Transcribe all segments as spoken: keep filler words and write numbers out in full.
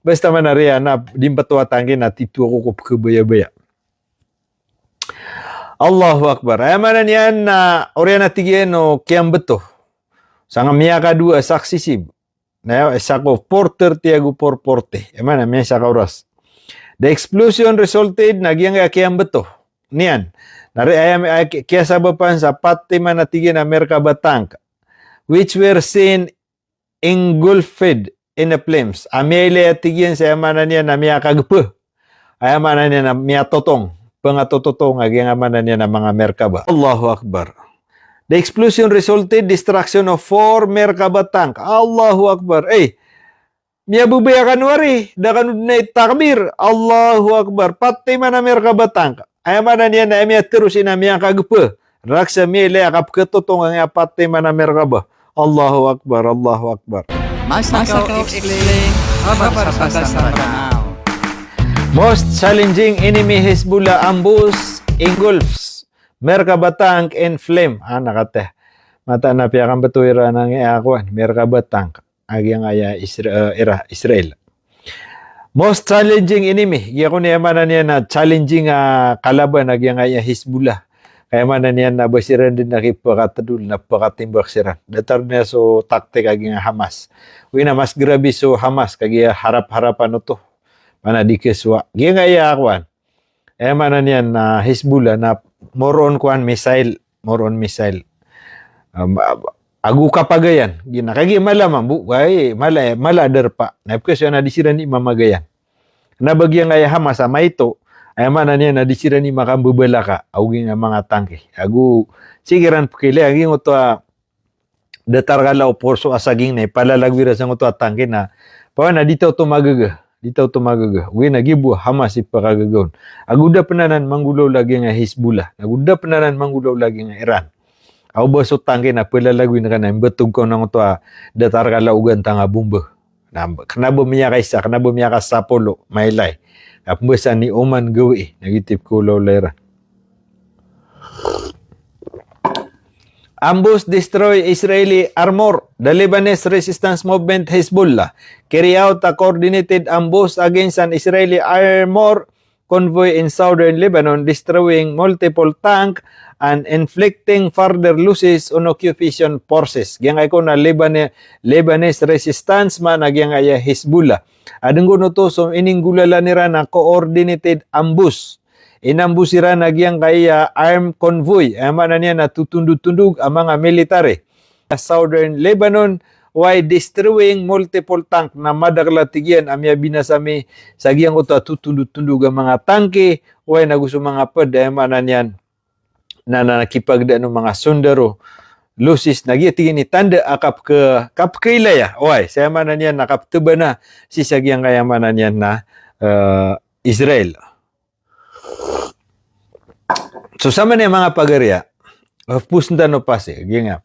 Basta man a riya na di mbtowa tangki na titho ako ko pkhabayabaya. Allahu Akbar. Aya maana niyan na oriyan a tig iyan o kiyambto. Sangka miyakadowa a successive. Na aya isa ko four thirty ago four forty. Aya maana miyasaka oras. The explosion resulted na giyangkaya kiyambto niyan. Na ri aya, aya ki-, kiyasabapan sa pat timan a tig iyan a merkaba tank, which were seen engulfed in the flames. A miyailay a tig iyan sa aya maana niyan na miyakagpa. Aya maana niyan na miyatotong. Pangatototong a giyangkaya maana niyan na manga merkaba. Allahu Akbar. The explosion resulted destruction of four merkaba tank. Allahu Akbar. Eh, miyababaya kano ari, da kano dn i takbir. Allahu Akbar. Pat timan a merkaba tank. Aya maana niyan na aya miyatero sii na miyakagpa. Raksa miyailay a kapkhatotong angkaya pat timan a merkaba. Allahu Akbar, Allahu Akbar. Masa Kaw Explain, khabar sa Sabah sa Mindanao. Most challenging enemy Hezbollah ambush engulfs merkaba tank in flame. Ah, na kata. Mataan a piyakambto iran angkaya kowan, merkaba tank a giyangkaya Isra-, eh, ira, Israel. Most challenging enemy, giya kon aya maana niyan na challenging a kalaban a giyangkaya Hezbollah. Ka aya maana niyan na ba siran dn a kipakatdol na pakatimbak siran. Datar niyan so taktik a giyangkaya Hamas. Oway na mas grabe so Hamas, kagiya harap-harapan oto. Mana di kesowa. Giyangkaya kowan. Aya maana niyan na Hezbollah na more on kowan missile, more on missile. Um, ago kapagayan. Gina, kagiya mala mambo, oway, mala, mala darpa. Na pkhasowa na di siran i mamagayan. Na ba giyangkaya Hamas a maito, aya maana niyan na di siran i makambabalaka. Ago giyangkaya manga tangki. Ago, sii kiran pkhailay, a giyangkoto a datar kala o porso a saging na ipalalagoy iran sangkoto a tangki na, pawan na di ta oto magaga, di ta oto magaga. Oway na giya bo a Hamas i pakagaga on. Ago da pn anan manggolawla giyangkaya Hezbollah. Ago da pn anan manggolawla giyangkaya Iran. Ago ba so tangki na palalagoy na kna, imbatog ka on angkoto a datar kala o gantang a bomba. Na, kna ba miyakaisa, kna ba miyakasapolo, mailay. Na pmbasa ni Oman gawii, na giyoto i pkhaolawla iran. Ambush destroy Israeli armor. The Lebanese resistance movement Hezbollah carry out a coordinated ambush against an Israeli armor convoy in southern Lebanon, destroying multiple tank and inflicting further losses on occupation forces. Giyangkai kon a Lebane-, Lebanese resistance man a giyangkaya Hezbollah. Adn kon oto so ininggolalan iran a coordinated ambush. Inambush iran a giyangkaya armed convoy, aya maana niyan na totondotondog a manga military a southern Lebanon, while destroying multiple tank, na madakl a tig iyan a miyabinasa mi sa giyangkoto a totondotondog a manga tangki, oway na go so manga pd, aya maana niyan na, na, na kipagdaan o manga sondaro, losses, na giya tig iyan i tanda a kapkha-, kapkhailaya, oway, sa aya maana niyan na kaptbana sii sa giyangkaya maana niyan na, eh, Israel. So samanaya manga pagariya, eh, pos tano pasi, giyangkai.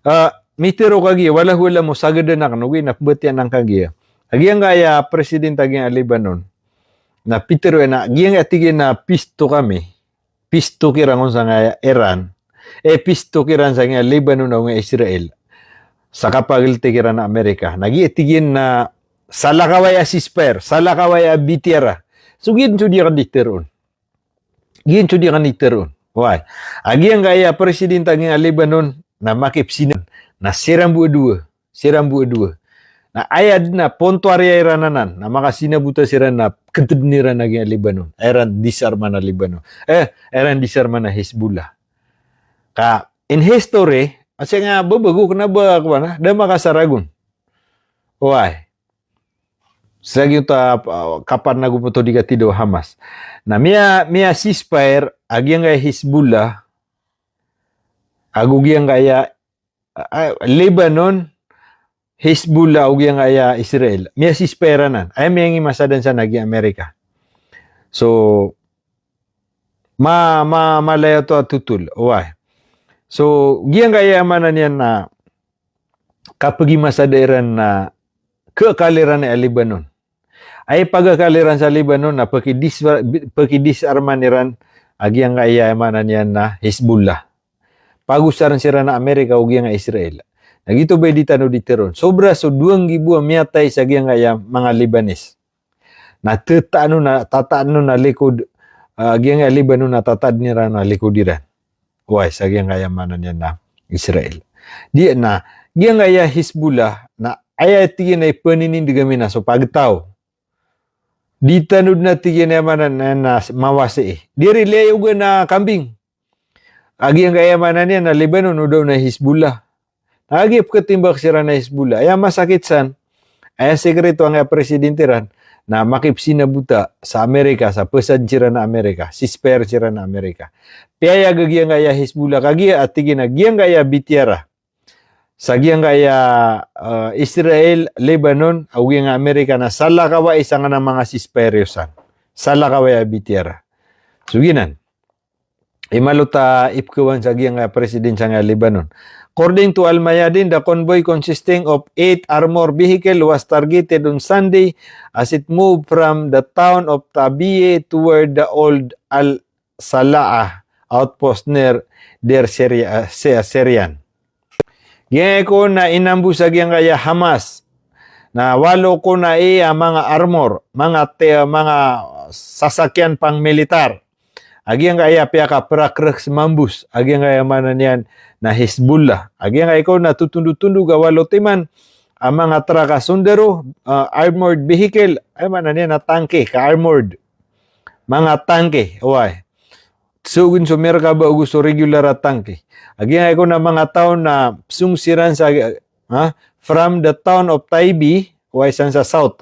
Eh, mitharo kagiya, wala, wala mo sagad anan, ogaid na pmbatiya anan kagiya. A giyangkaya president a giyangkaya Lebanon, na pitharo iyan a, giyangkaya tig iyan a peace talk ami. Peace talk iran kon sangkaya Iran. Eh, peace talk iran sangkaya Lebanon ago giyangkaya Israel. Sa kapagltik iran a Amerika. Na giya tig iyan na salakaw aya ceasefire, salakaw aya B T R. So giya so di akn di tharoon. Giya so di akn di tharoon. Oway. A giyangkaya president a giyangkaya Lebanon, na makipsina, na siran bo a dowa. Siran bo a dowa. Na aya dn a pontoariya iran anan, na makasinabota siran na khatdn iran a giyangkaya Lebanon. Aya iran disarman a Lebanon. Eh, aya iran disarman a Hezbollah. Ka in history, a sangka babago kna ba, kowan a, da makasaragon. Oway. Sa giyoto a, ah, kapanago poto di katidaw Hamas. Na miya, miya-ceasefire a giyangkaya Hezbollah ago giyangkaya, ah, Lebanon, Hezbollah ago giyangkaya Israel. Miya-ceasefire anan. Aya miyangimasadan san a giya Amerika. So, ma, ma, malaya oto a totol. Oway. So, giyangkaya maana niyan na kapgimasada iran na khakal iran a Lebanon. Aya pagakal iran sa Lebanon na pakidis-, pakidisarman iran a giyangkaya maana niyan na Hezbollah. Pagosarn siran a Amerika ago giyangkaya Israel. Na giyoto ba i di tano di teron. Sobra so dowa nggibo a miyatay sa giyangkaya manga Lebanese. Na tataad on a, tataad on a likod, ah, giyangkaya Lebanon na tataad iran a likod iran. Oway, sa giyangkaya maana niyan na Israel. Di na, giyangkaya Hezbollah, na aya tig iyan a ipaninindig ami na so pagtaw. Di tano dn a tig iyan a maana niyan na mawasii. Di rilay oga na kambing. A giyangkaya maana niyan na Lebanon o da on a Hezbollah. Na giya pkatimbak siran a Hezbollah. Aya masakit san, aya sekreto angkaya presidente iran, na makipsinabota sa Amerika, sa psad siran a Amerika, ceasefire siran a Amerika. Piyayag a giyangkaya Hezbollah, kagiya a tig iyan a giyangkaya bitiyara sa giyangkaya, eh, Israel, Lebanon, ago giyangkaya Amerika na salakaw i sangkanan a manga ceasefire iyo san. Salakaw i a bitiyara. So giyanan. Imanto a ipkhawan sa giyangkaya president sangkaya Lebanon. According to Al Mayadeen, the convoy consisting of eight armored vehicle was targeted on Sunday as it moved from the town of Tabiye toward the old Al Salaah outpost near Deir Syria, Sy-, Syrian. Giyangkai kon a inambus a giyangkaya Hamas na walo kon a i a manga armor, manga te-, manga sasakyan pangmilitar. A giyangkaya piyakaprakrak sa mambus a giyangkaya maana niyan na Hezbollah. A giyangkai kon a totondotondog a walo timan a manga trak a sondaro, ah, armored vehicle, aya maana niyan na tangke, ka-armored. Manga tangke, oway. Sogon so merkaba ago so regular a tangke. A giyangkai kon a manga taw na psong siran sa, ha? From the town of Taibi, oway, san sa south.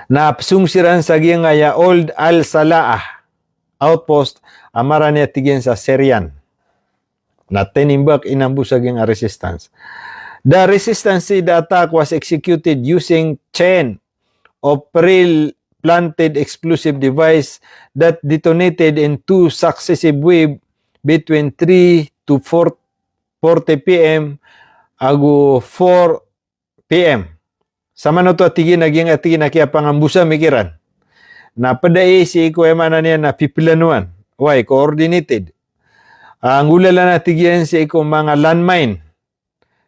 Na psong siran sa giyangkaya Old Al Salaah outpost, a marani a tig iyan sa Syrian. Na tinimbak, inambus a giyangkai a resistance. The resistance said the attack was executed using chain of rail planted explosive device that detonated in two successive wave between three to four, forty P M ago four P M. Samanoto a tig iyan a giyangkai a tig iyan a kiyapangambusa mi kiran na pd ai sii ko aya maana niyan na piplanoan. Oway, coordinated. Ah, nggolalan a tig iyan sii ko manga landmine.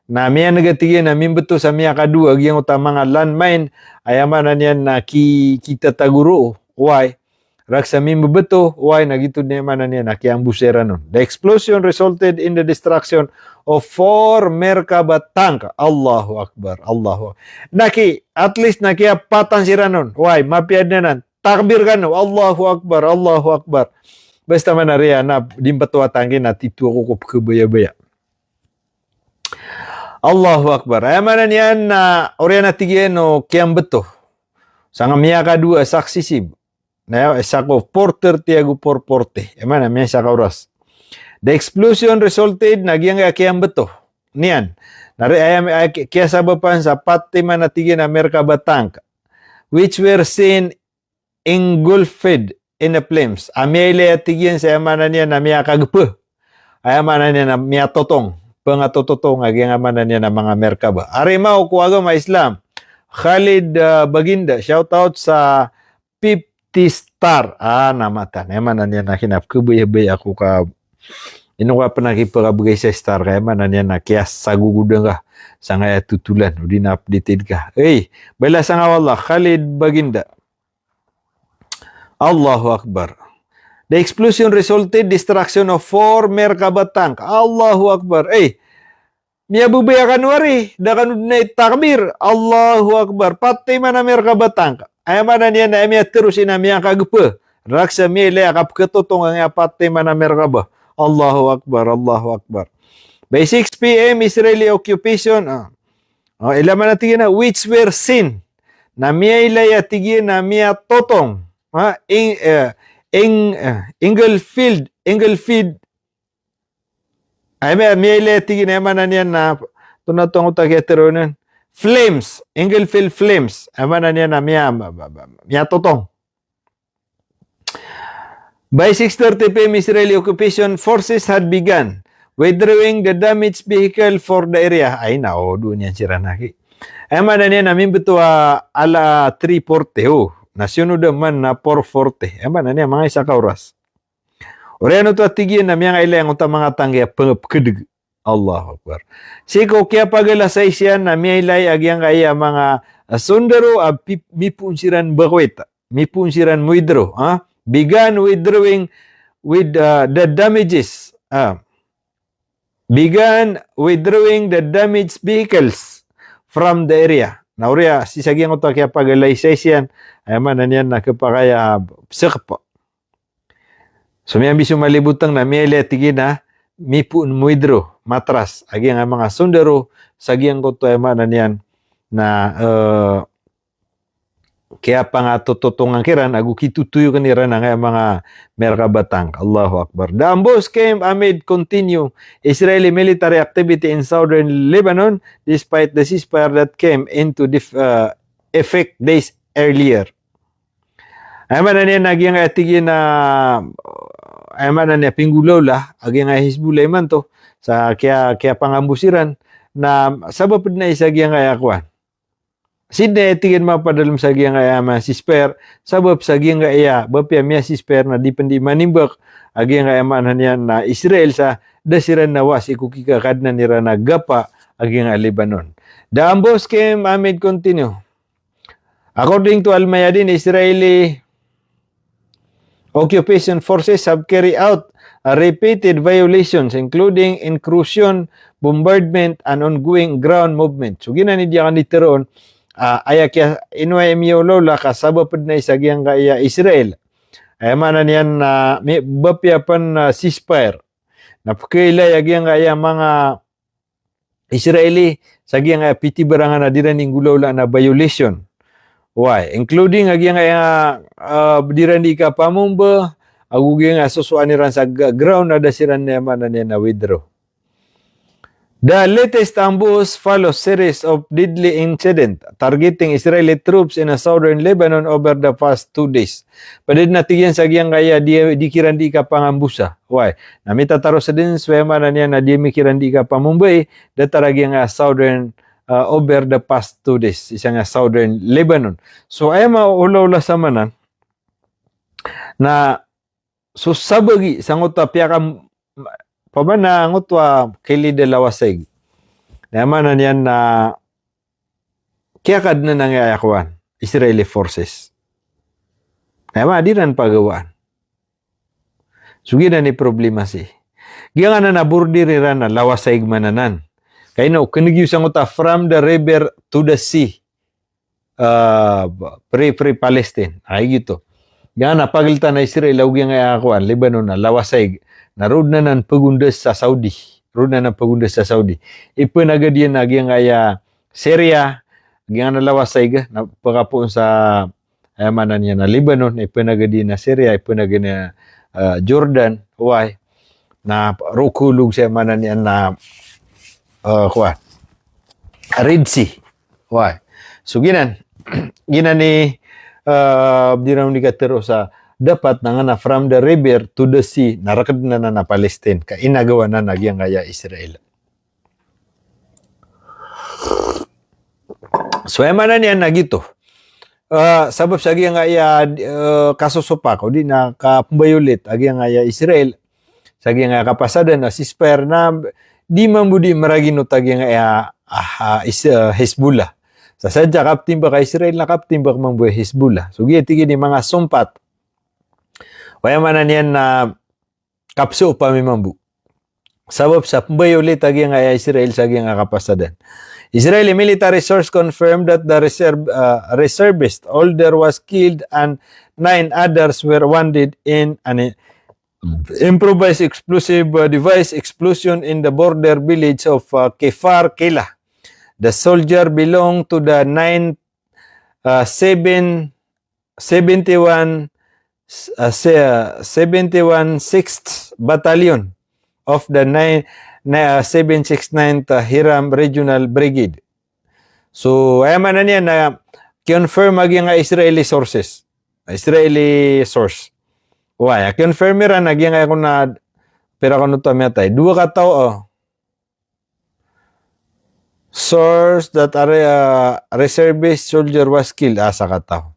Na miyaneg a tig iyan a mimbto sa miyakadowa giyangkoto a manga landmine, aya maana niyan na ki-, kitatagoro, oway. Raksa mimbto, oway, na giyoto dn aya maana niyan na kiyambusa iran on. The explosion resulted in the destruction of four Merkaba tank. Allahu Akbar, Allahu Akbar. Na ki, at least na kiyapatan siran on. Oway, mapiya dn anan. Takbir kano, Allahu Akbar, Allahu Akbar. Basta maana riya na di mbto a tangke na tito ako ko pkhabayabaya. Allahu Akbar. Aya maana niyan na oriyan a tig iyan o kiyambto. Sangkai miyakadowa a successive. Na aya, isa ko four thirty ago four forty. Aya maana, miyasa ka oras. The explosion resulted, na giyangkai a kiyambto niyan na ri-, aya, aya ki-, kiyasabapan sa pat timan a tig iyan a Merkaba tank, which were seen engulfed in the flames. A miyailay a tig iyan sa aya maana niyan na miyakagpa. Aya maana niyan na miyatotong. Pangatototong a giyangkai a maana niyan na manga Merkaba. Arimaw ko agama Islam, Khalid, ah, Baginda, shout out sa fifty star. Ah, na matan. Aya maana niyan na kinapkhabayabaya ako ka, ino ka pn a kipkhapakabgay sa star ka, aya maana niyan na kiyasagogodan ka sangkaya totolan, odi na updated ka. Ey, balasan ka o Allah, Khalid Baginda. Allahu Akbar. The explosion resulted destruction of four Merkaba tank. Allahu Akbar. Ey, miyababaya kano ari, da kano dn a itakbir. Allahu Akbar. Pat timan a Merkaba tank. Aya maana niyan na aya miyateros iyan na miyakagpa. Raksa miyailay a kapkhatotong angkaya pat timan a Merkaba. Allahu Akbar, Allahu Akbar. By six P M, Israeli occupation, ah. Oh, aya maana tig iyan a, which were seen. Na miyailay a tig iyan na miyatotong. Ha, eng-, eh, eng-, eh, engulfed, engulfed. Aya miya-, miyailay a tig iyan, aya maana niyan na, tonaa oto a kiyateroon on. Flames, engulfed flames. Aya maana niyan na miya-, ma-, ma-, ma-, miyatotong. By six thirty P M, Israeli occupation forces had begun withdrawing the damaged vehicle for the area. Ay, na, o, doon iyan siran aki. Aya maana niyan na mimbto a ala three forty, o. Na siyonod man na four forty. Aya maana niyan manga isa ka oras. Oriyan oto a tig iyan na miyangailay angkoto a manga tangke a pangapkdg. Allahu Akbar. Sii ko kiyapagalasays iyan na miyailay a giyangkaya manga, ah, sondaro a pi-, mipoon siran baqwit, mipoon siran mwidro, ha? Began withdrawing with, ah, the damages, ah, began withdrawing the damaged vehicles from the area. Na oriyan sii sa giyangkoto a kiyapagalasays iyan, aya maana niyan na khapakay a psakp. So miyambi so malibotang na miyailay a tig iyan a mipoon mwidro, matras a giyangkaya manga sondaro sa giyangkoto, aya maana niyan na, eh, kiyapangatototongan kiran ago kitotoyokan iran angkaya manga miyarakaba a tank. Allahu Akbar. The ambush came amid continued Israeli military activity in southern Lebanon despite the ceasefire that came into def-, uh, effect days earlier. Aya maana niyan na giyangkaya tig iyan a, aya maana niyan a pinggolawla a giyangkaya Hezbollah imanto sa kiya, kiyapangambush iran na sabap dn aya sa giyangkaya kowan. Sii dn aya tig iyan mapadalm sa giyangkaya manga ceasefire, sabap sa giyangkaya ba piya miya-ceasefire na di pn di manimbak a giyangkaya maana niyan na Israel sa da siran nawa sii ko kikakadnan iran a gapa a giyangkaya Lebanon. The ambush came amid continue. According to Al Mayadin, Israeli occupation forces have carried out, uh, repeated violations, including intrusion, bombardment, and ongoing ground movement. So, giyanan i dii akn di tharoon, ah, aya kiya, ino aya miyaolawla ka sabap dn aya sa giyangkaya Israel. Aya maana niyan na, mi-, ba piya pn, ah, ceasefire. Na pkhailay a giyangkaya manga Israeli sa giyangkaya pitibarangan a di iran di nggolawlaan a violation. Why? Including a giyangkaya, ah, di iran di kapamomba, ago giyangkaya sosoan iran sa ga-, ground a da siran, aya maana niyan na withdraw. The latest ambush follows series of deadly incident targeting Israeli troops in a southern Lebanon over the past two days. Pd dn a tig iyan sa giyangkaya di, di kiran di kapangambusa. Why? Na mitataros dn so, aya maana niyan na di ami kiran di kapamombai, datar a giyangkaya southern, ah, over the past two days, isa nga southern Lebanon. So, aya maolaola samanan na so sabagi sangkoto a piyakam-, pamana ngoto a kilid a lawasaig. Na aya maana niyan na kiyakadnan angkaya kowan, Israeli forces. Aya maana di iran pagawaan. So giyanan i problema sii. Giyangkanan a border iran na lawasaig man anan. Ka ino, khneg iyo sangkoto a from the river to the sea. Ah, Free, Free Palestine. Ay, giyoto. Giyangkanan a pagltan a Israel ago giyangkaya kowan, Lebanon na lawasaig. Na roo dn anan pagondas sa Saudi. Roo dn anan pagondas sa Saudi. Ipanagad iyan a giyangkaya Syria, giyangkanan a lawasaig, na pkapoon sa, aya maana niyan na Lebanon, ipanagad iyan a Syria, ipanagad iyan a, ah, Jordan, why? Na roo kholog sa, aya maana niyan na, ah, kowan, Red Sea. Why? So giyanan, giyanan i, ah, di iran di katharo sa dapat na nga na from the river to the sea, na rkd anan a Palestine, ka inagaw anan a giyangkaya Israel. So, aya maana niyan na giyoto. Ah, sabap sa giyangkaya, ah, kasosopak, odi na kapmbayolit a giyangkaya Israel sa giyangkaya kapasadan a ceasefire na di mambo di maraginot a giyangkaya, ah, ah, is-, ah, Hezbollah. Sa sadn sa kaptimbak a Israel na kaptimbak mambo a Hezbollah. So, giya tig iyan i manga sompat. Aya maana niyan na kapso pami mambo. Sabap sa pmbayolit a giyangkaya Israel sa giyangkaya kapasadan. Israeli military source confirmed that the reserve, uh, reservist soldier was killed and nine others were wounded in an improvised explosive, uh, device explosion in the border village of, uh, Kfar Kila. The soldier belonged to the nine, uh, seven seventy-one, uh, se-, uh, seventy-one Sixth Battalion of the nine, ni-, uh, seven six ninth, uh, Hiram Regional Brigade. So, aya maana niyan na confirm a giyangkaya Israeli sources. Israeli source. Why? Confirm iran a giyangkaya kon a pira kon oto a miyatay. Dowa kataw, oh. Source that a re-, ah, reservist soldier was killed. Ah, sakataw.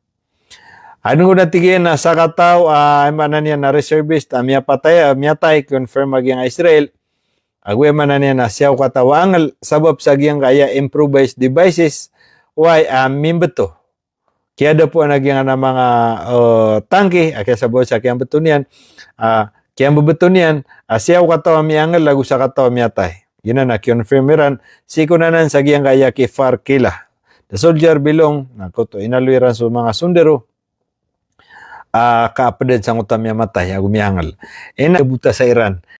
Adn ko na tig iyan a sakataw, ah, aya maana niyan na reservist, ah, miyapatay, ah, miyatay, confirm a giyangkaya Israel. Ago aya maana niyan a siyaw kataw a angel, sabap sa giyangkaya improvised devices, oway, a mimbto. Kiyadapoan a giyangkanan a manga, eh, tangki, a kiyasabaw sa kiyambto niyan, a kiyambto niyan, a siyaw kataw a miyangel ago sakataw a miyatay. Giyanan a ki-confirm iran, sii ko anan sa giyangkaya ki Farkila. The soldier belong, na koto, inaloy iran so manga sondaro, a kaapdan sangkoto a miyamatay ago miyangel. Ina bota sa iran.